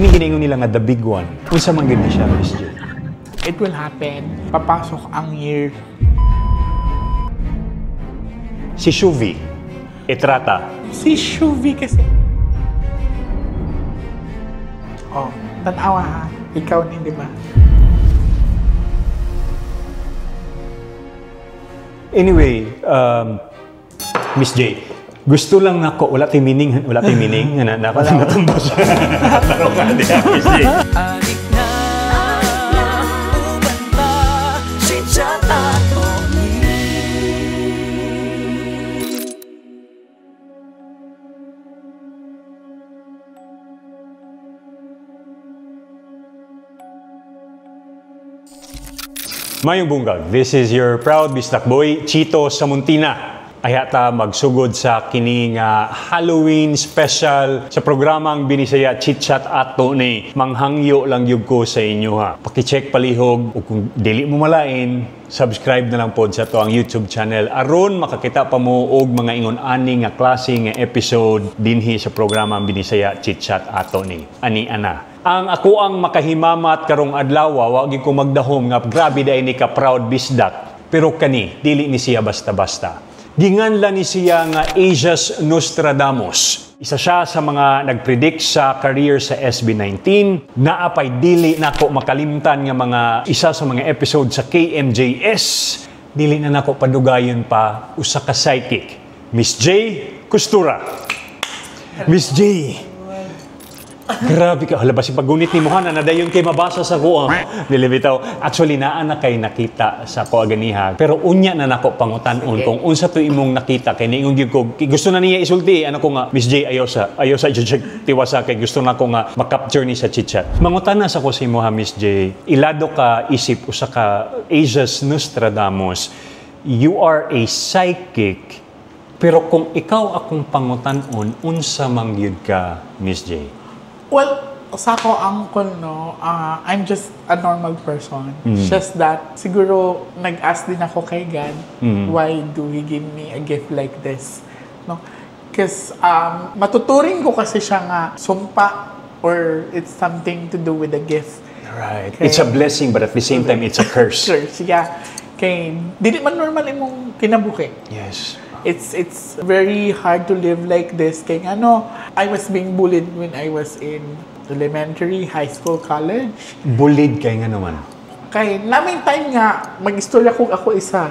Kaning ginaingon nila nga the big one. Unsa man gyud ni siya, Miss J? It will happen. Papasok ang year. Si Shuvi, Etrata. Si Shuvi kasi. Oh, tanawa ha. Ikaw ni, di ba? Anyway, Miss J, gusto lang nako, wala tay meaning, wala tay meaning, na na natumba siya. Tarong ka, di ba, Miss J? Anik na uban ta Chit-chat ato ni. Mayong bungkag, this is your proud Bisdak boy, Chito Samontina. Ayata magsugod sa kini nga Halloween special sa programang Binisaya Chit-Chat ato ni. Manghangyo lang gyud ko sa inyo ha. Paki-check palihog ug kung dili mo malain, subscribe na lang pod sa to ang YouTube channel aron makakita pa mo og mga ingon ani nga klase nga episode dinhi sa programang Binisaya Chit-Chat ato ni. Ani ana. Ang ako ang makahimamat karong adlaw, wa gyud ko magdahom nga grabe dai ni ka proud bisdak. Pero kani dili ni siya basta-basta. Ginganlan ni siya nga Asia's Nostradamus. Isa siya sa mga nagpredict sa career sa SB19. Naapay dili nako makalimtan nga mga isa sa mga episode sa KMJS. Dili na nako padugayon pa usa ka psychic, Miss J. Costura. Miss J. Grabe ka. Hala, basi paggunit ni mo na nadayon kay mabasa sa ko. Dili bitaw. Actually, naa na kay nakita sa ko aganiha. Pero unya na nako pangutan-on kung unsa to imong nakita kay niingon gyud ko. Gusto na niya isulti. Ano ko nga, Miss J, ayaw sa i-check tiwasa kay gusto na ko nga makapture ni sa chit-chat. Mangutan na sa ko sa imo ha, Miss J. Ilado ka isip usa ka Asia's Nostradamus. You are a psychic. Pero kung ikaw akong pangutan-on, unsa man gyud ka, Miss J? Well, sa ako, uncle, no, I'm just a normal person. Just that, siguro, nag-ask din ako kay God, why do He give me a gift like this? No? Because matuturing ko kasi siya nga sumpa or it's something to do with the gift. Right. Okay. It's a blessing, but at the same time, it's a curse. Curse, yeah. Kay, dili man normal imong kinabuhi. Yes. It's very hard to live like this. Kaya ano, I was being bullied when I was in elementary, high school, college. Bullied kay nga naman? Kay namin time nga, mag-istorya kung ako isa.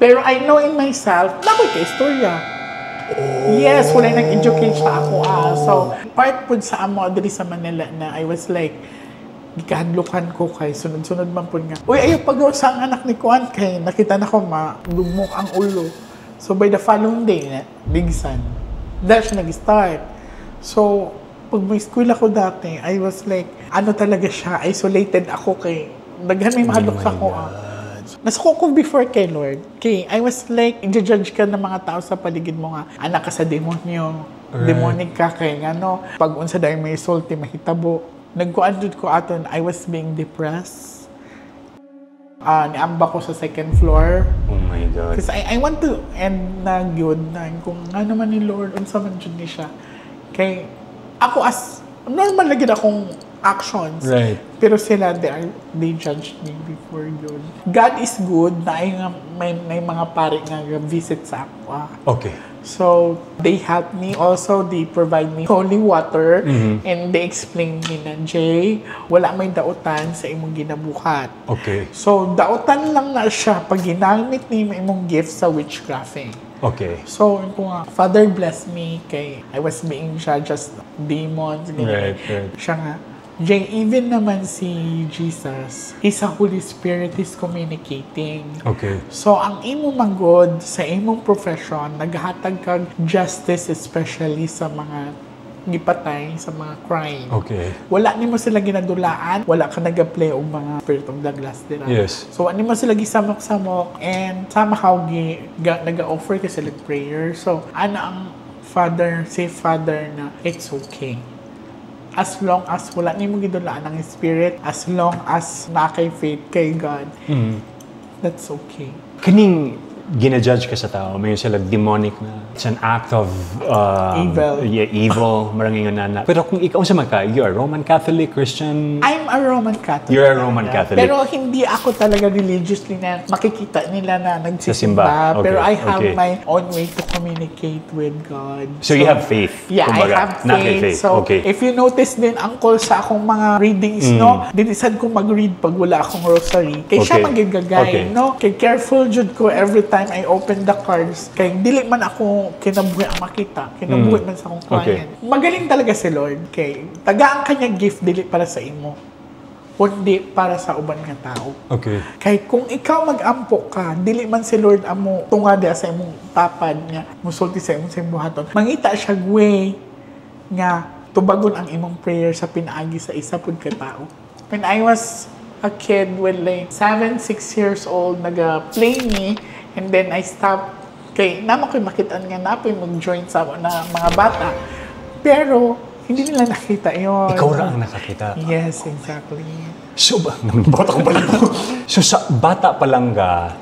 Pero I know in myself, nakoy ka istorya. Oh. Yes, wala nag-educate siya ako. So, part po sa amo diri sa Manila na I was like, gikahadlukan ko kay sunod-sunod man po nga. Uy, ayaw pagaw sa ang anak ni Kuan kay nakita na ko ma-lugmok ang ulo. So, by the following day, bigsan. Dahil siya nag-start. So, pag may school ako dati, I was like, ano talaga siya, isolated ako kay, daghan may mahadlok sa ako. Nasuko ko before kay Lord. Kay, I was like, i-judge ka ng mga tao sa paligid mo nga, anak ka sa demonyo, right. Demonic ka kay, ano, pag unsa dahil may sulti, mahitabo. Nagkuan jud ko aton, I was being depressed. Niamba ko sa second floor. Oh my God. Kasi I want to end na gyud na kung ano man ni Lord, unsa man jud ni siya. Kay ako as normal na gyud akong actions. Right. Pero sila, they judged me before yun. God is good na ay may mga pare nga visit sa ako. Okay. So, they help me also. They provide me holy water. And they explain me na, Jay, wala may dautan sa imong ginabuhat. Okay. So, dautan lang na siya pag ginamit ni imong gift sa witchcrafting. Okay. So, yun ko nga, Father bless me kay I was being judged as demons. Right, right. Siya nga, Jay, even naman si Jesus, He's a Holy Spirit, He's communicating. Okay. So, ang imong manggod sa imong profession, naghatag kag justice, especially sa mga gipatay, sa mga crime. Okay. Wala nimo sila ginadulaan, wala ka nag-play og mga Spirit of the Glass dira. Yes. So, wala nimo sila gisamok-samok and somehow nag-offer ka sila prayer. So, ano ang father, say father na it's okay. As long as wala nimo gidulaan ang spirit, as long as naa kay faith kay God, that's okay. Kaning Gina-judge ka sa tao, may sila demonic na. It's an act of Evil. Yeah, evil. Marang ingon na. Pero kung ikaw sa ka, you are Roman Catholic, Christian? I'm a Roman Catholic. You're a Roman Catholic. Pero hindi ako talaga religiously na makikita nila na Sa simba. nagsisimba. Pero I have my own way to communicate with God. So you have faith, Yeah, kumbaga. I have Naa kay faith. faith. So, if you notice din, Uncle, sa akong mga readings, no, dili sad ko mag-read pag wala akong rosary. Kay siya man gyud gagay, no? Kay careful jud ko every time I open the cards. Kay dili man ako kinabuhi ang makita. Kinabuhi man sa akong client. Magaling talaga si Lord. Kay tagaan kanya gift dili para sa imo, kundi para sa uban nga tao. Kay kung ikaw mag-ampo ka, dili man si Lord amo tunga diha sa imong tapad nga musulti sa imong buhaton. Mangita siya way nga tubagon ang imong prayer sa pinaagi sa isa pud ka tao. When I was a kid with like 7, 6 years old, naga-play me and then I stopped kay namo ko'y makitaan nga napoy mag-join sa na mga bata. Pero hindi nila nakita yon. Ikaw ra ang nakakita. Yes, exactly. So, ba, bata ko pala. So, sa bata pa lang ka,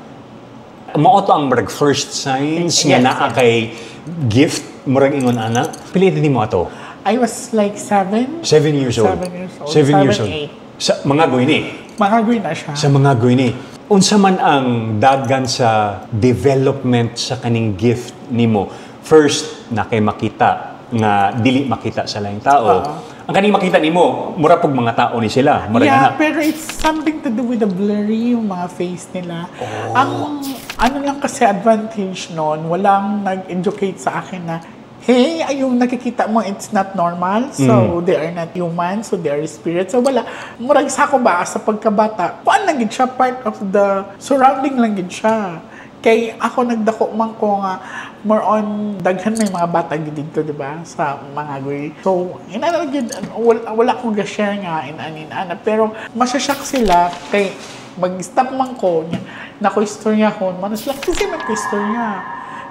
mao to ang murag first signs nga naa kay gift, murag ingon ana. Pila edad mo ato? I was like 7. 7 years old. 7 years old. 7 years 7, old. 8. Sa mga ni. Mga na siya. Sa mga ni. Unsa man ang dagan sa development sa kaning gift nimo? First, na kay makita nga dili makita sa laing tao. Ang kaning makita nimo, mura pug mga tao ni sila. Mura Yeah, na. Pero it's something to do with the blurry yung mga face nila. Ang ano lang kasi advantage noon, walang nag-educate sa akin na, "Hey, ay, yung nakikita mo, it's not normal. So, they are not human. So, they are spirits." So, wala. Murag sa ako ba, sa pagkabata, kuan lang gid siya, part of the surrounding lang gid siya. Kay ako nagdako man ko nga more on daghan may mga bata gid dito, di ba? Sa mga goy. So, inana gid wala, wala akong ga-share nga inani inana, pero masya-shock sila kay mag-stop man ko niya na ko istorya ko man sila kasi man ko istorya.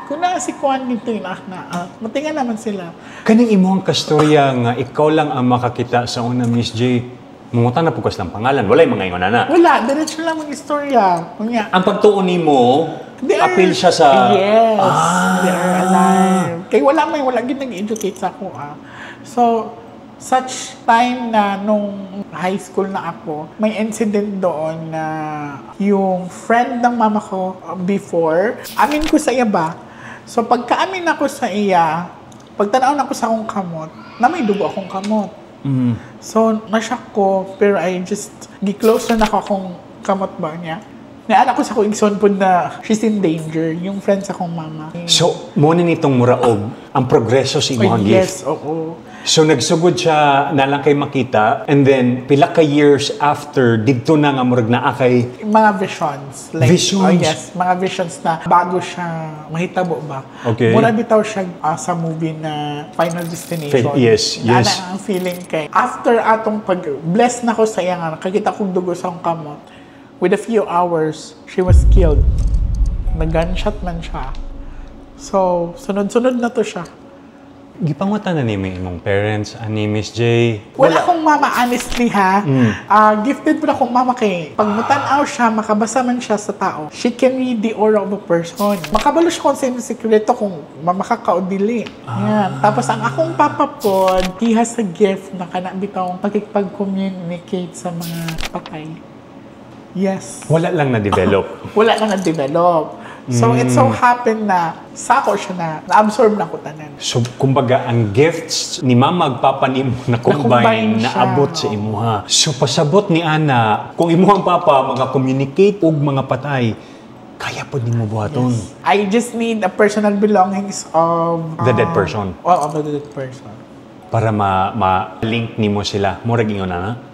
Kung na si Kuan dito yun, na, matinga naman sila. Kaning imong kastorya nga ikaw lang ang makakita sa una, Miss J, mungutan na pugkas lang pangalan. Walay mga ingon na. Wala, diretso lang mag-istorya. Kunya, Ang pagtuon nimo, They are- appeal siya sa Yes, they are alive. Kay wala may wala gid nag-educate sa ako ah. So such time na nung high school na ako, may incident doon na yung friend ng mama ko before, amin ko sa iya ba? So pagka-amin ako sa iya, pagtanaw na ako sa akong kamot, na may dugo akong kamot. So, na-shock ko, pero I just, gi-close na nako akong kamot ba niya. Naala ko sa akong igsoon po na she's in danger, yung friend sa akong mama. So, mo ni nitong muraog ang progreso sa imong Oh, gift. yes, oo. So nagsugod siya na lang kay makita and then pila ka years after didto na nga murag naa kay Mga visions. Like, Visions? Oh, yes, mga visions na bago siya mahitabo ba. Mura bitaw siya sa movie na Final Destination. Ana ang feeling kay after atong pag bless na ko sa iya nga nakakita kong dugo sa akong kamot. With a few hours, she was killed. Nag-gunshot man siya. So, sunod-sunod na to siya. Gipangutan na nimo imong parents ani, Miss J? Wala akong mama, honestly ha. Ah, gifted po akong mama kay pag mutan-aw siya, makabasa man siya sa tao. She can read the aura of a person. Makabalo siya kung sa imong sekreto kung mamakaka o dili. Yan. Tapos ang akong papa po, he has a gift na kana bitawng pakikipag-communicate sa mga patay. Yes. Wala lang na-develop. Wala na na-develop. So, it so happened na sako siya na na-absorb na ko tanan. So, kumbaga, ang gifts ni mama ug papa nimo na combine, Na-combine na siya. abot sa imuha. So, pasabot ni Ana, kung imuhang papa maka-communicate og mga patay, kaya po nimo buhaton. I just need a personal belongings of The dead person. Oh, of the dead person. Para ma ma-link nimo sila. Murag ingon na.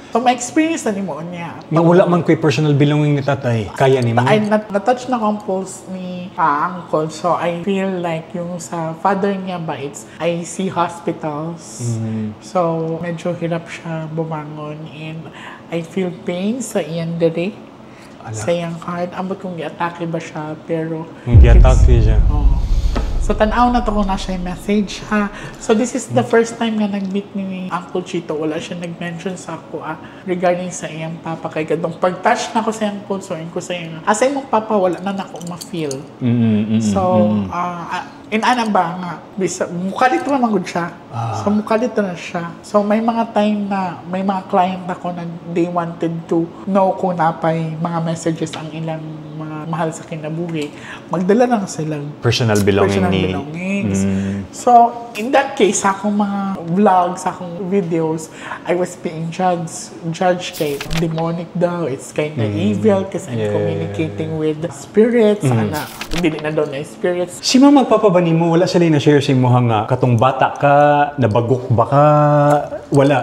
So, ma-experience na nimo niya. Nga wala man ko'y personal belonging ni tatay. Kaya nimo? I na-touch na ko ang pulse ni uncle. So, I feel like yung sa father niya ba, it's I see hospitals. So, medyo hirap siya bumangon and I feel pain sa iyang dere. Ala. Sa iyang heart. Ambot kung giatake ba siya, pero Kung giatake siya. Oo. So tan-aw na to kung naa siya message ha. So this is the first time nga nag-meet ni Uncle Chito. Wala siya nag-mention sa ako regarding sa iyang papa, kay kadtong pag-touch na ko sa iyang pulso ko sa iyang, "Asa imong papa?" Wala na nako ma-feel. So, inana ba nga, bisa, mukalit na man gud siya. So, mukalit na siya. So, may mga time na, may mga client ako na they wanted to know kung napay mga messages ang ilang mga mahal sa kinabuhi. Magdala lang sila Personal belonging personal ni belongings. So, in that case, sa akong mga vlogs, sa akong videos, I was being judged kay demonic daw, it's kind of evil kasi I'm communicating with spirits, ana, dili na daw na spirits. Si mama, papa ba nimo, wala sila na share sa imuha nga katong bata ka, nabagok ba ka? Wala?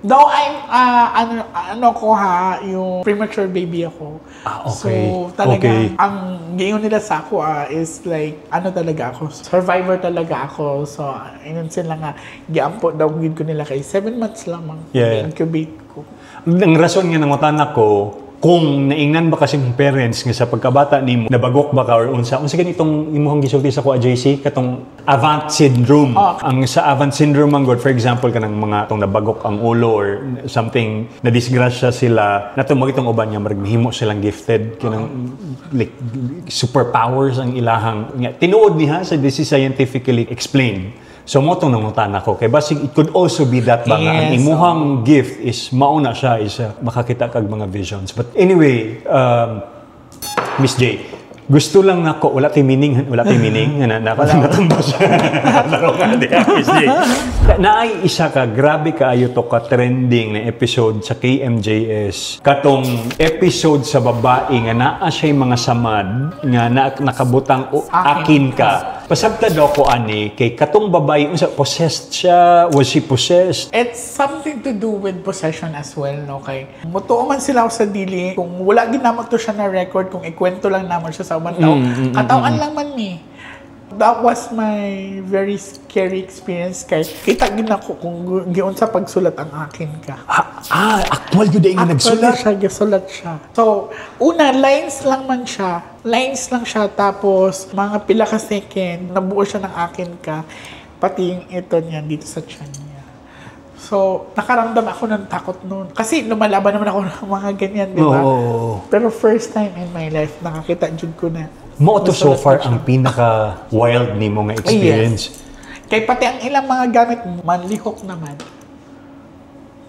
Though I'm, ano, ano ko ha, yung premature baby ako. So, talaga, ang giingon nila sa ako is like, ano talaga ako, survivor talaga ako. So, ingon sila nga, giampo daw gid ko nila kay 7 months lamang incubate ko. Ang rason nga nangutana ko, kung naingnan ba kasi mong parents nga sa pagkabata nimo nabagok ba ka or unsa unsa ganitong imuhang gisulti sa kuha, JC, katong Avant syndrome? Ang sa Avant syndrome man gud, for example, kanang mga tong nabagok ang ulo or something, na disgrasya sila nato, magitong uban nga marag mahimo silang gifted, kanang like superpowers ang ilahang nga tinuod niha sa this is scientifically explained. So mo tong nangutana ko kay basig it could also be that ba nga ang imuhang gift is mauna siya is makakita kag mga visions. But anyway, Miss J, gusto lang nako, wala tay meaning, wala tay meaning na na natumba siya. Laro nga di, Miss J. Naay isa ka grabe kaayo to ka trending na episode sa KMJS. Katong episode sa babae nga naa siya'y mga samad nga na, nakabutang o, akin ka. Pasabta daw ko ani kay katong babae, unsa, possessed siya? Was she possessed? It's something to do with possession as well, no? Kay mutuo man sila sa dili, kung wala ginamo to siya na record, kung ikwento lang naman siya sa ubang tao, katawan lang man ni. That was my very scary experience kay kita gid nako kung giunsa pagsulat ang "akin ka." Ah, actual yun nga Actually nagsulat. Siya, gisulat siya. So, una, lines lang man siya. Lines lang siya. Tapos, mga pila ka second, nabuo siya ng "akin ka." Pati yung ito niya dito sa tiyan niya. So, nakaramdam ako ng takot noon. Kasi lumalaban naman ako ng mga ganyan, di ba? Oo. Pero first time in my life, nakakita jud ko na. Mo to so Nasulat far ko siya. Ang pinaka wild nimo nga experience. Kay pati ang ilang mga gamit, manlihok naman.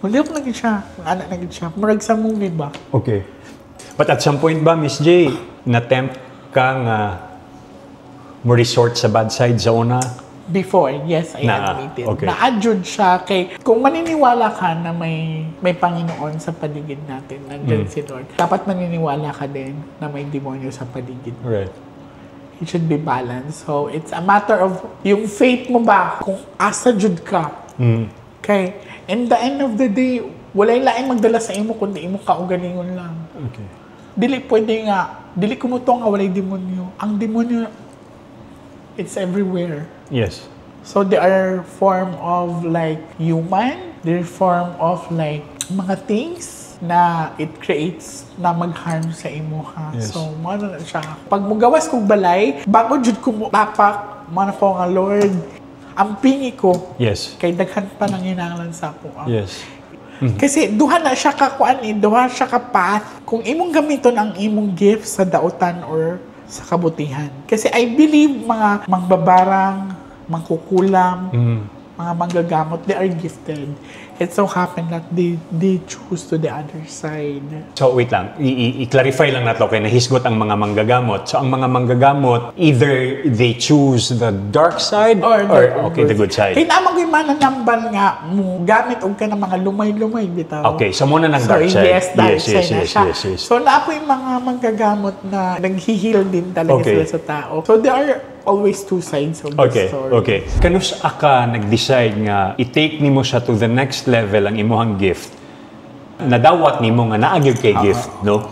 Manlihok na gid siya. Anak na gid siya. Murag sa movie ba? Okay. But at some point ba, Miss J, na-tempt ka nga mo resort sa bad side sa una? Before, yes, I admit it. Na-adjud siya kay, kung maniniwala ka na may Panginoon sa paligid natin, nandyan si Lord, dapat maniniwala ka din na may demonyo sa paligid. It should be balanced. So, it's a matter of yung faith mo ba, kung asa jud ka. Kay, in the end of the day, walay laing magdala sa imo kundi imo kaugalingon lang. Dili pwede nga, dili kumuto nga walay demonyo. Ang demonyo, it's everywhere. So they are form of like human, they're form of like mga things na it creates na mag-harm sa imo ha. So mo na siya. Pag mugawas kog balay, bago jud ko mo tapak, mo na ko nga, "Lord, ang pingi ko kay daghan pa nang hinanglan sa ako." Ah. Kasi duha na siya ka kuan eh, duha siya ka path kung imong gamiton ang imong gift sa dautan or sa kabutihan. Kasi I believe mga mangbabarang, mangkukulam, mga manggagamot, they are gifted. It so happened that they choose to the other side. So wait lang, i-clarify lang nato kay nahisgot ang mga manggagamot. So ang mga manggagamot, either they choose the dark side or, okay, the good side. Kay naman ko'y mananambal nga mo gamit og ka ng mga lumay-lumay bitaw. Okay, so muna ng So, dark side. yes, dark side na siya. So, naa po yung mga manggagamot na naghi-heal din talaga sila sa tao. So, there are always two sides of the story. Okay. Kanus ka nag-decide nga i-take nimo siya to the next level ang imuhang gift? Nadawat nimo nga naa gyud kay gift, no?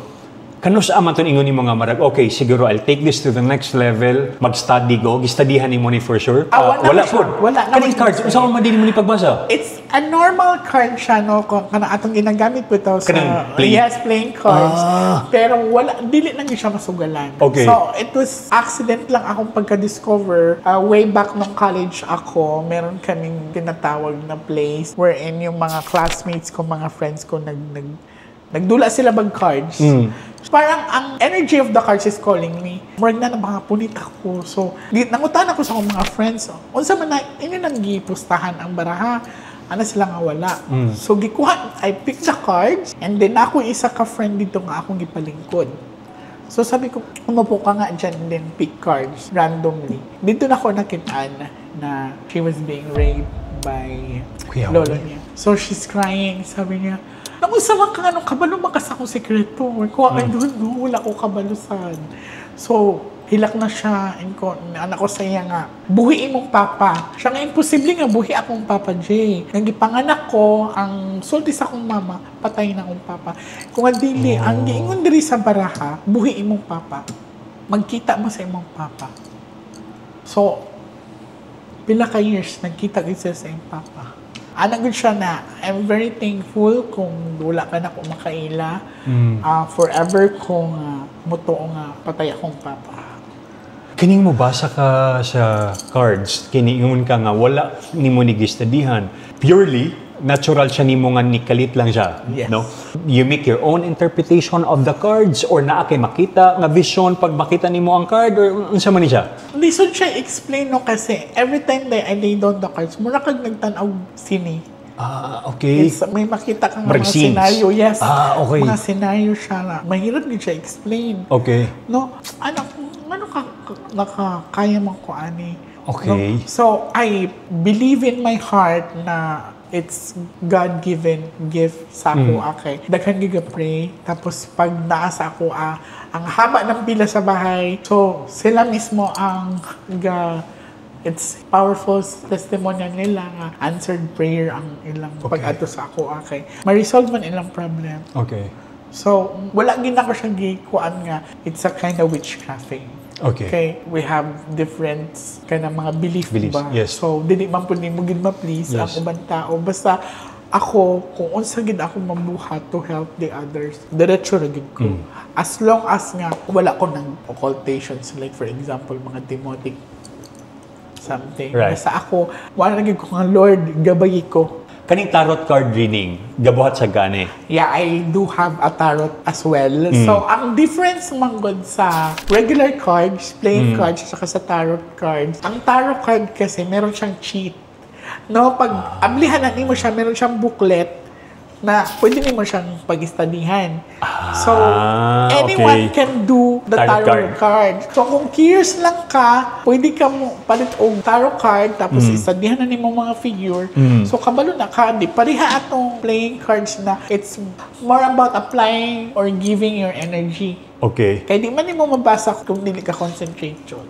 Kanus-a man to ingon nimo nga marag, "Okay, siguro I'll take this to the next level, mag-study ko"? Gistudyhan nimo ni for sure? Ah, wala Wala na siya. pod. Wala na Kaning siya. Cards, unsa man dili mo ni pagbasa? It's a normal card siya, no? Kung kana atong ginagamit po ito sa Kanang play- Yes, playing cards. Ah. Pero wala, dili lang yun siya masugalan. So, it was accident lang akong pagka-discover. Way back nung college ako, meron kaming tinatawag na place wherein yung mga classmates ko, mga friends ko, nagdula sila bag cards. Parang ang energy of the cards is calling me. Murag na mga punit ako. So, di, nangutan ako sa akong mga friends. Unsa man na, inyo nang gipustahan ang baraha? Ana sila nga wala. So, gikuha, I picked the cards and then ako isa ka friend dito nga akong gipalingkod. So sabi ko, "Umupo ka nga dyan and then pick cards randomly." Dito na ako nakitaan na she was being raped by Kuya, lolo niya. So she's crying. Sabi niya, "Naku, sa ka nga nung kabalo makas akong sekreto." Ko, "I don't know, wala ko kabalusan." So, hilak na siya. And ko, anak ko sa iya nga, "Buhi imong papa." Siya nga, "Imposible nga buhi akong papa, Jay. Nang gipanganak ko, ang sulti sa akong mama, patay na akong papa." Kung nga dili, ang giingon diri sa baraha, "Buhi imong papa. Magkita mo sa imong papa." So, pila ka years, nagkita gid siya sa imong papa. Ana gud siya na, I'm very thankful kung wala ka na ko makaila. Forever kung mutuo nga patay akong papa. Kining mo basa ka sa cards, kiniingon ka nga wala nimo ni gistudihan. Purely natural siya nimo nga nikalit lang siya, Yes. no? You make your own interpretation of the cards or naa kay makita nga vision pag makita nimo ang card or unsa man ni siya? Lisod siya explain, no, kasi every time that I lay down the cards, mura kag nagtan-aw sine. It's, may makita kang Murag mga scenes. Scenario. Yes. Mga scenario siya na mahirap din siya explain. No, ano ka nakakaya man ko ani? No? So, I believe in my heart na it's God-given gift sa ako, okay. Daghan gyud pray, tapos pag naa sa ako ang haba ng pila sa bahay. So, sila mismo ang ga it's powerful testimony nila nga answered prayer ang ilang pag-adto sa ako, okay. Ma-resolve man ilang problem. So, wala gid ako siyang gikuan nga it's a kind of witchcrafting. Okay, we have different kind of mga belief Beliefs, ba? Yes. So, dili man pud nimo gid ma-please ang ubang tao. Basta ako, kung unsa gid ako mabuhat to help the others, diretso ra gid ko. As long as nga wala ko ng occultations, like for example, mga demonic something. Basta ako, wala na gid ko nga, "Lord, gabayi ko." Kaning tarot card reading, gabuhat sa gani? Yeah, I do have a tarot as well. So, ang difference man gud sa regular cards, playing cards, saka sa tarot cards, ang tarot card kasi meron siyang cheat. No, pag ablihan na nimo siya, meron siyang booklet na pwede nimo siyang pag-studyhan. So, anyone can do the Tarot tarot card. card. So, kung curious lang ka, pwede ka mo palit og tarot card, tapos istudyhan na nimo mga figure. So, kabalo na ka. Di pareha atong playing cards na it's more about applying or giving your energy. Kaya di man nimo mabasa kung dili ka concentrate yun.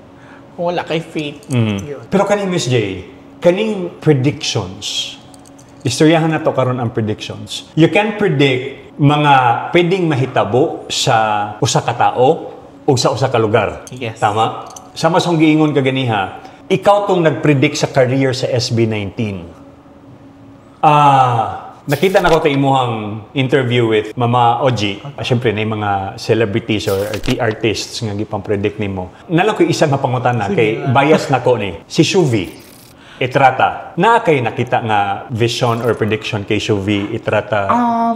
Kung wala kay faith. Yun. Pero kaning Miss J, kaning predictions, istoryahan na to karon ang predictions. You can predict mga pwedeng mahitabo sa usa ka tao o sa usa ka lugar. Yes. Tama? Sama sa giingon ka ganiha, ikaw tong nag-predict sa career sa SB19. Nakita na ko ta imuhang interview with Mama Oji. Siyempre, na yung mga celebrities or artists nga gipang-predict nimo. Nalang ko isa nga pangutana kay bias na ko ni. Si Shuvi Etrata. Naa kay nakita nga vision or prediction kay Shuvi Etrata,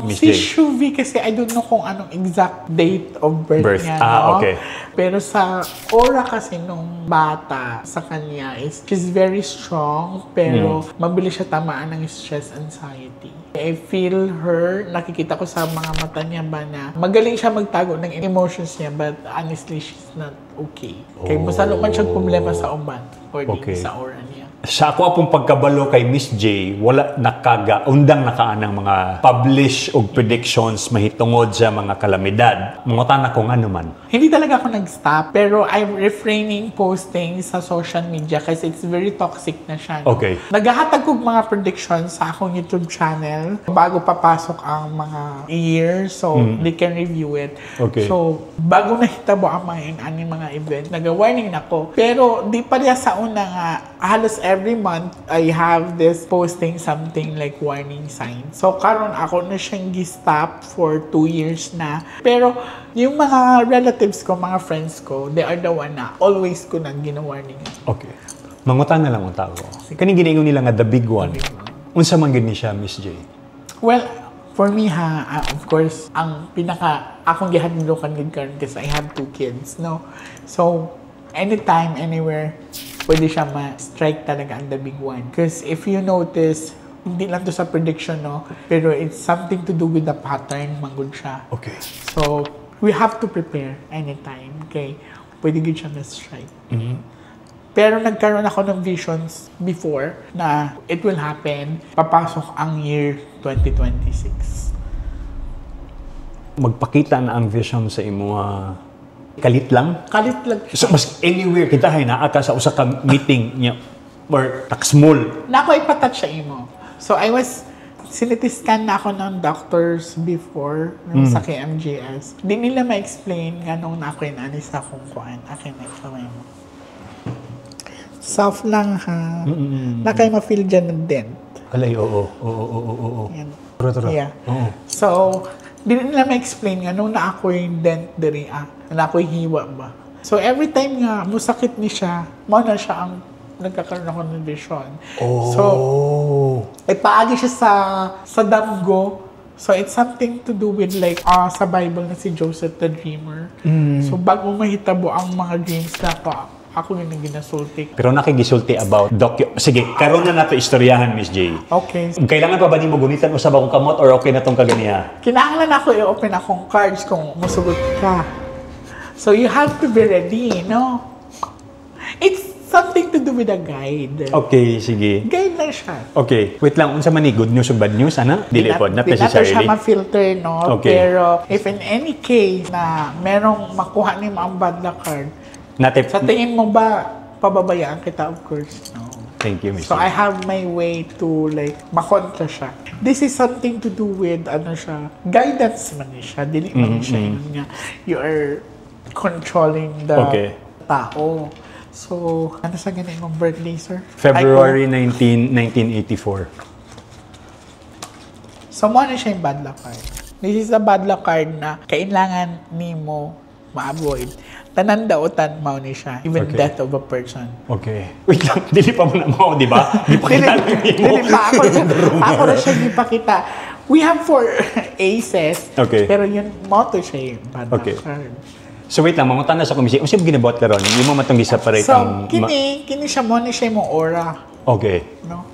Miss Si J? Shuvi kasi, I don't know kung anong exact date of birth Birth. niya, Ah, no? Okay. Pero sa aura kasi nung bata sa kanya is she's very strong pero mabilis siya tamaan ng stress, anxiety. I feel her, nakikita ko sa mga mata niya ba na magaling siya magtago ng emotions niya, but honestly, she's not okay. Kay musalo man siya problema sa uban according sa aura niya. Sa ako apong pagkabalo kay Miss J, wala nakaga, undang nakaanang mga publish og predictions mahitungod sa mga kalamidad. Mangutana ko ngano man. Hindi talaga ako nag-stop, pero I'm refraining posting sa social media kasi it's very toxic na siya, no? Okay. Naghahatag kog mga predictions sa akong YouTube channel bago papasok ang mga year, so they can review it. So, bago nahitabo ang mga inani mga event, nag-warning na ko. Pero di pa niya sa una nga, halos every month, I have this posting something like warning sign. So, karon ako na siyang gi-stop for 2 years na. Pero, yung mga relatives ko, mga friends ko, they are the one na always ko nang gina-warning. Okay. Mangutana lang unta ko. Kaning ginaingon nila nga the big one. Unsa man gyud ni siya, Miss J? Well, for me ha, of course, ang pinaka akong gihadlokan gid karon kasi I have two kids, no? So, anytime, anywhere, pwede siya ma-strike talaga ang the big one. Because if you notice, hindi lang to sa prediction, no? Pero it's something to do with the pattern, manggod siya. So, we have to prepare anytime, okay? Pwede gid siya ma-strike. Pero nagkaroon ako ng visions before na it will happen papasok ang year 2026. Magpakita na ang vision sa imo kalit lang. Kalit lang siya. So, mas anywhere kita hay naa ka sa usa ka meeting niya or tax small. Na ako ipatouch sa imo. So I was CT scan na ako ng doctors before nung sa KMJS. Di nila ma-explain nganong na ako inani sa akong kuan. Akin na kamay mo. Soft lang ha. Na kay ma-feel dyan ng dent. Alay, oo. Yan. Tara, tara. Yeah. Oo. So, di nila ma-explain nga nung na ako yung dent diri ah, na ako'y hiwa ba. So, every time nga musakit ni siya, mao na siya ang nagkakaroon ako ng vision. So, ay paagi siya sa damgo. So, it's something to do with like, sa Bible na si Joseph the Dreamer. So, bago mahitabo ang mga dreams na ako, ako yun ang ginasulti. Pero nakigisulti about docu. Sige, karon na nato istoryahan, Miss J. Okay. Kailangan pa ba nimo gunitan usab akong kamot or okay na tong kaganiha? Kinahanglan ako i-open akong cards kung musugot ka. So, you have to be ready, no? It's something to do with a guide. Okay, sige. Guide lang siya. Okay, wait lang, unsa man ni good news o bad news ana? Dili pod, not Di nato siya necessarily. ma-filter, no? Okay. Pero if in any case na merong makuha nimo ang bad luck card, Nate, sa tingin mo ba pababayaan kita? Of course, no. Thank you, Miss So J. I have my way to like makontra siya. This is something to do with ano siya, guidance man ni siya. Dili man ni siya yun nga you are controlling the tao. So, ano sa ganun mong birthday, sir? February 19, 1984. So, mo na siya yung bad luck card. This is a bad luck card na kailangan nimo ma-avoid. Tanan dautan mao ni siya. Even death of a person. Okay. Wait lang, dili pa mo na mo, di ba? Di pa kita nimo. Dili pa ako, ako na siya gipakita. We have four aces. Pero yun, motto siya yung bad luck card. So wait lang, mangutana sa komisi. Unsa ginabuhat karon? Imo man tong gi-separate So, ang kini siya mo ni siya imong aura. No?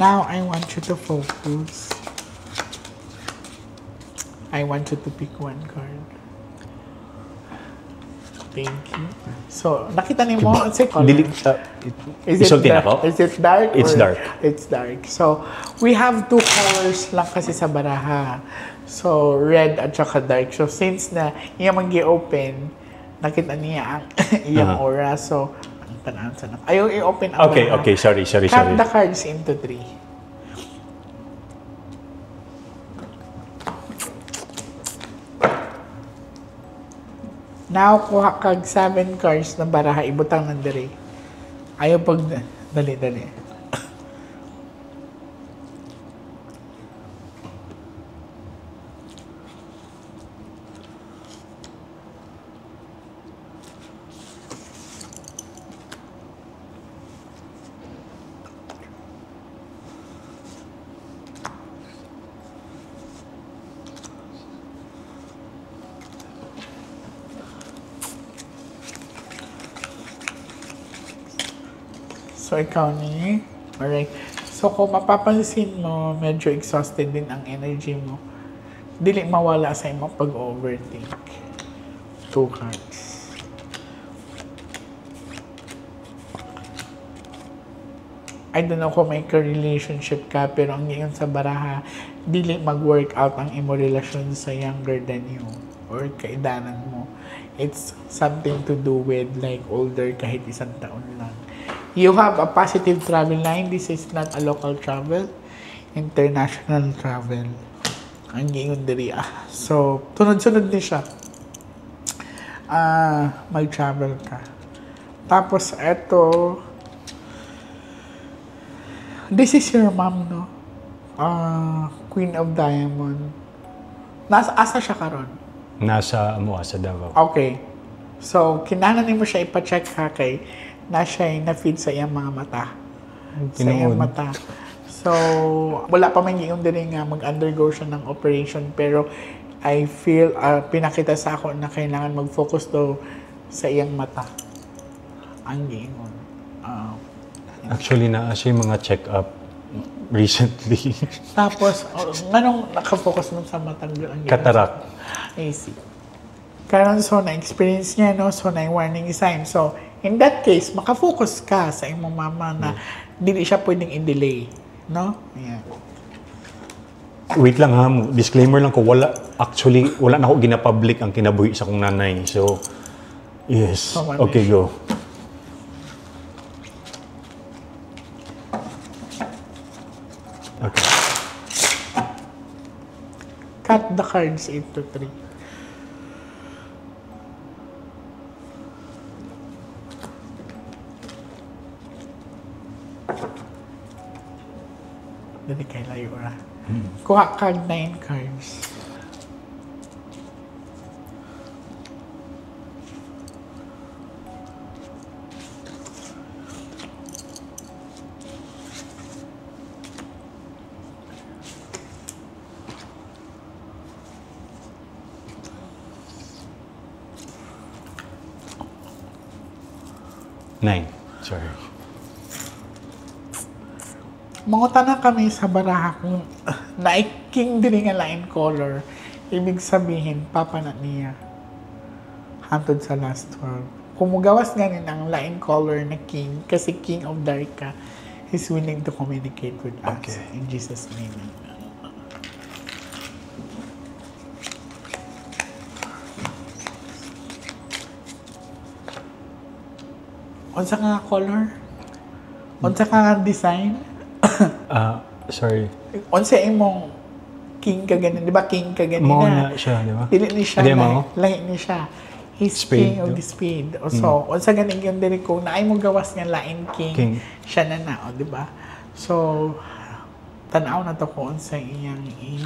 Now, I want you to focus. I want you to pick one card. Thank you. So, nakita niyo mo, ang color? Dili, Is it isulti na dark? ko? Is it dark? It's dark. It's dark. So, we have two colors lang kasi sa baraha. So, red at saka dark. So, since na iya man gi-open, nakita niya ang iyang aura. So, ang tanaw sa nak. Ayaw i-open ang Okay, baraha. okay. Sorry, sorry, Cut sorry. the cards into three. Now, kuha kag 7 cards na baraha, ibutang ng diri. Ayaw pag... Dali, dali. So, ikaw ni. Alright. So, kung mapapansin mo, medyo exhausted din ang energy mo. Dili mawala sa imong pag-overthink. Two cards. I don't know kung may ka-relationship ka, pero ang ngayon sa baraha, dili mag-work out ang imo relasyon sa younger than you or kaidanan mo. It's something to do with like older kahit isang taon lang. You have a positive travel line. This is not a local travel. International travel. Ang giingon diri ah. So, tunod-sunod ni siya. Mag-travel ka. Tapos, eto, this is your mom, no? Queen of Diamond. Nasa, asa siya karon? Nasa amo sa Davao. Okay. So, kinahanglan mo siya ipa-check ha kay na siya na-feed sa iyang mga mata. Sa iyang Tinuod. mata. So, wala pa man giingon diri nga mag-undergo siya ng operation, pero I feel pinakita sa ako na kailangan mag-focus daw sa iyang mata. Ang giingon. Actually, naa siya yung mga check-up recently. Tapos, oh, nganong nakafocus man sa mata ang giingon? Cataract. I see. Karon, so na-experience niya, no? So, na warning sign. So, in that case, makafocus ka sa imong mama na dili siya pwedeng i-delay. No? Yeah. Wait lang ha, disclaimer lang ko, wala, actually, wala na ako gina-public ang kinabuhi sa kong nanay. So, yes. So, ano Okay, go. Okay. Cut the cards into three. Dali kay layo ra. Kuha kag 9 cards. Nine. Sorry. Mangutana kami sa baraha kung naiking diri nga lain color. Ibig sabihin, papa na niya. Hantod sa last 12. Kung mugawas ganin ang lain color na king, kasi king of dark ka, he's willing to communicate with us. Okay. In Jesus' name. Amen. Unsa nga color? Unsa ka nga design? Ah, sorry. Unsa imong king ka ganin, di ba king ka ganina? Mao na siya, di ba? Dili ni siya, Adi, lahi, mao? lahi ni siya. He's Spade, king of di the spade. O, so, unsa ganin yung diri kung naay mo gawas nga lain king, King. siya na na, o, di ba? So, tan-aw na to kung unsa iyang i.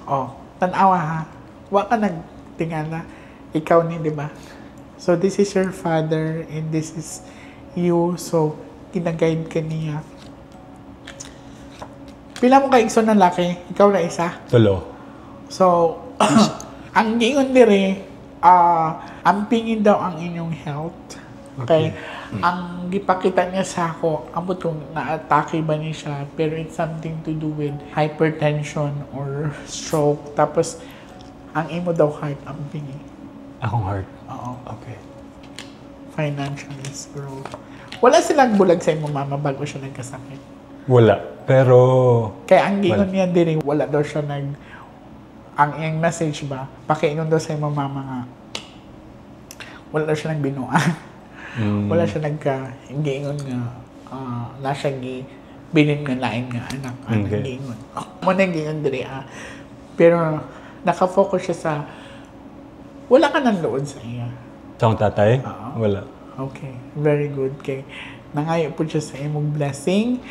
Oh, tan-aw ha. Wa ka nagtingala. Ikaw ni, di ba? So, this is your father and this is you. So, gina-guide ka niya. Pila mo kay igsoon na laki? Ikaw na isa? Tulo. So, ang giingon diri, ampingin daw ang inyong health. Okay. Ang gipakita niya sa ako, ambot kung naatake ba niya siya, pero it's something to do with hypertension or stroke. Tapos, ang imo daw heart, ampingin. Akong heart. Oo. Okay. Financial is growth. Wala silang bulag sa imong mama bago siya nagkasakit. Wala. Pero, Kaya ang giingon Wala. niya diri, wala daw siya nag, ang iyang message ba, pakiingon daw sa imong mama nga, wala daw siya nagbinuan. Wala siya nagka, giingon nga, na siya gi, bilin nga lain nga anak, ang giingon. Mo na giingon diri ah. Pero nakafocus siya sa, wala ka nang lood sa iya. Sa akong tatay? Oo. Wala. Okay, very good. Kay nangayo po siya sa imong blessing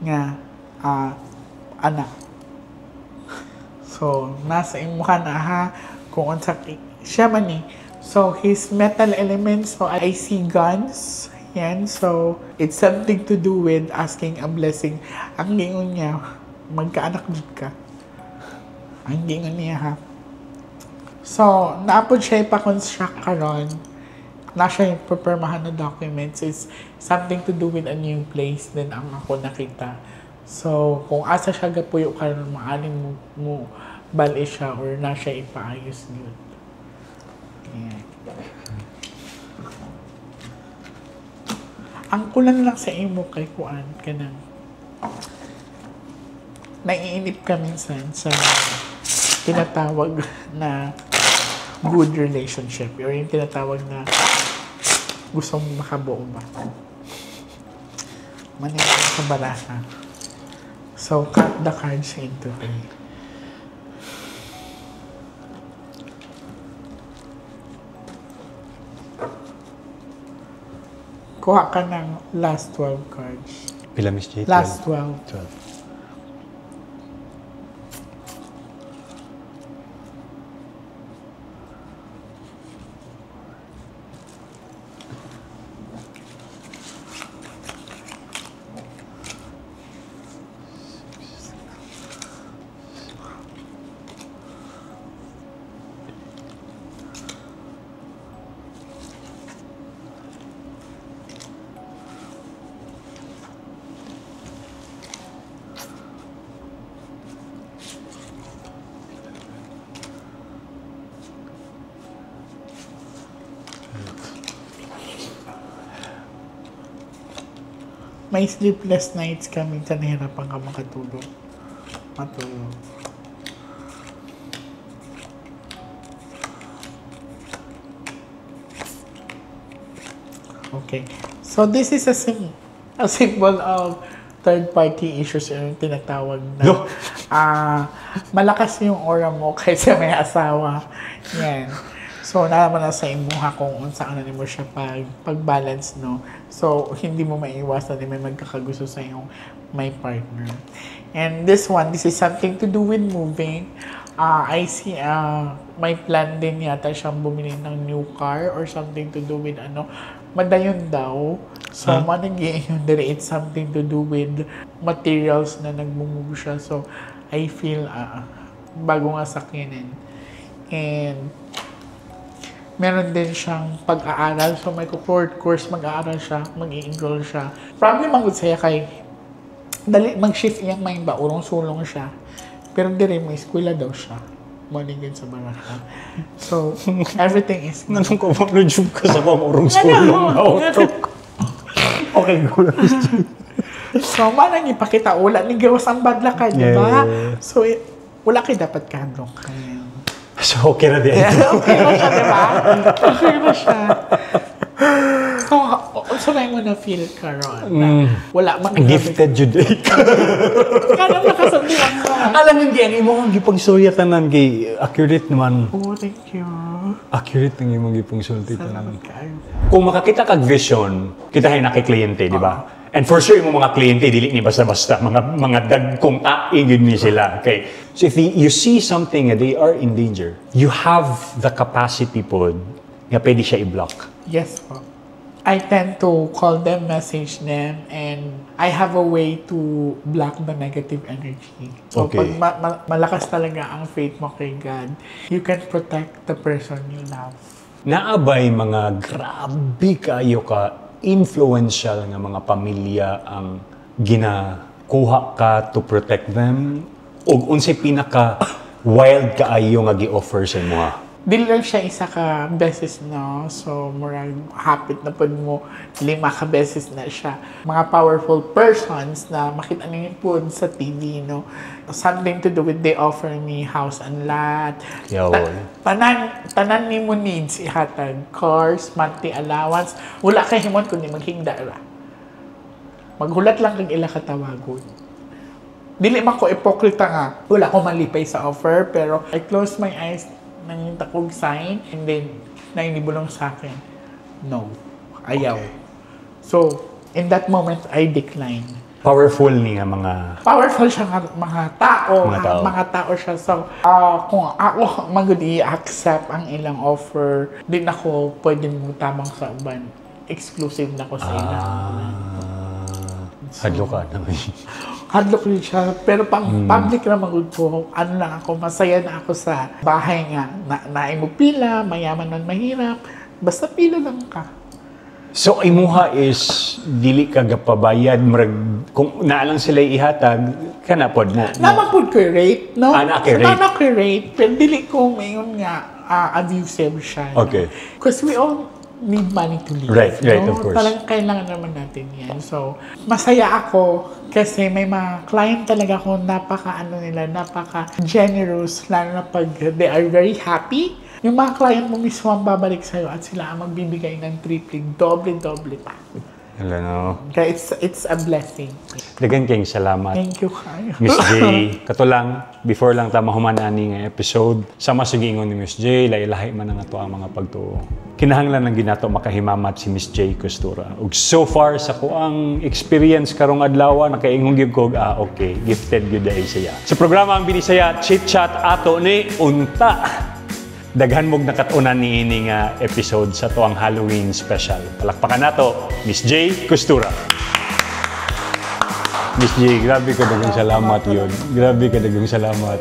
nga anak. So, nasa imuha na ha kung unsa siya man ni. So, his metal elements, so I see guns. Yan, so it's something to do with asking a blessing. Ang giingon niya, magkaanak jud ka. Ang giingon niya ha. So, naapod siya ipa-construct karon. Na siya yung pepirmahan na documents is something to do with a new place din ang ako nakita. So, kung asa siya gapuyo karon, maaling mo, mo bali siya or na siya ipaayos yun. Yeah. Ang kulang lang sa imo kay kuan kanang naiinip ka minsan sa tinatawag na good relationship or yung tinatawag na gusto mong makabuo ba. Maningin sa baraha. So, cut the cards into three. Kuha ka ng last 12 cards. Pila, Miss J? Last 12. 12. May sleepless nights ka, minsan nahirapan ka makatulog. Matulog. Okay. So this is a symbol of third party issues, yung tinatawag na No. Malakas yung aura mo kaysa may asawa. Yan. So, nalaman na sa imuha kung unsa ano nimo siya pag-balance, no? So, hindi mo maiwasan na may magkakagusto sa iyong may partner. And this one, this is something to do with moving. I see, may plan din yata siyang bumili ng new car or something to do with ano, madayon daw. So, Huh? managi yung dire, it's something to do with materials na nagmumove siya. So, I feel, bago nga sakyanin. And, meron din siyang pag-aaral. So, may short course, mag-aaral siya, mag-i-enroll siya. Probably magud siya kay, dali, mag-shift iyang mind ba, urong-sulong siya. Pero dire, may eskwela daw siya. Morning din sa baraka. So, everything is good. Nanong ko ba ka sa kong urong sulong na auto? Okay, go. So, manang ipakita, wala ni gawas ang bad luck ka, di ba? Yeah. So, wala kay dapat kahadlok. So, okay na din. Okay na siya, di ba? Okay na siya. So, so na mo na feel karon na wala man Gifted jud eh. Kanang nakasandiwan ka. Alam hindi ang imong gipangsulya tanan kay accurate naman. Oh, thank you. Accurate ang imong gipangsulti tanan. Salamat kaayo. Kung makakita kag vision, kita hay nakikliyente, di ba? And for sure, yung mga kliyente, dili ni basta-basta. Mga dagkong taigid ni sila. Okay. So if you see something nga they are in danger, you have the capacity pod nga pwede siya i-block. Yes po. I tend to call them, message them, and I have a way to block the negative energy. So, pag malakas talaga ang faith mo kay God, you can protect the person you love. Naabay mga grabe kayo ka influential nga mga pamilya ang ginakuha ka to protect them? O unsay pinaka wild kaayo nga gi-offer sa imo? Dili lang siya isa ka beses, no? So, murag hapit na pud mo, 5 ka beses na siya. Mga powerful persons na makita ninyo pud sa TV, no? Something to do with they offer me house and lot. Yawol. Tanan nimo needs ihatag. Cars, monthly allowance. Wala kay himon kundi maghingda ra. Maghulat lang kag ila katawagon. Dili man ko ipokrita nga. Wala ko malipay sa offer, pero I close my eyes, nangita kog sign, and then nainibulong sa akin, no, ayaw. Okay. So, in that moment, I decline. Powerful ni nga mga... Powerful siya nga mga tao. Mga tao. Mga tao siya. So, kung ako magud i-accept ang ilang offer, di na ko pwede mo tamang sa uban. Exclusive na ko sa ilang. Hadlo ka naman. Hadlok rin siya. Pero pang public na magud ko, ano lang ako, masaya na ako sa bahay nga. Na, naimupila, mayaman man mahirap, Basta pila lang ka. So imuha is dili ka gapabayad, murag kung naa lang sila ihatag kana pod mo. Naa man pud ko rate, no? Ah, naa kay So, rate. naa koy rate, pero dili ko mayon nga abusive siya, no? Because we all need money to live, Right, no? of course. Talagang kailangan naman natin yan. So, masaya ako kasi may mga client talaga ako napaka ano nila, napaka generous, lalo na pag they are very happy. Yung mga client mo mismo ang babalik sa'yo at sila ang magbibigay ng triple, doble-doble pa. Hello, no. Kaya it's a blessing. Daghan kayong salamat. Thank you kayo. Miss J, kato lang, before lang ta mahuman ani nga episode, sama sa giingon ni Miss J, lahi-lahi man ang ato ang mga pagtuo. Kinahanglan lang ginato makahimamat si Miss J Costura. Ug so far sa kuang experience karong adlaw, nakaingon gyud ko, ah, okay, gifted gyud ay siya. Sa programa ang Binisaya Chit Chat Ato Ni, unta daghan mog nakat-unan ni ini nga episode sa tuang Halloween special. Palakpakan nato, Miss J Costura. Miss J, grabe ka daghang salamat yun. Grabe ka daghang salamat.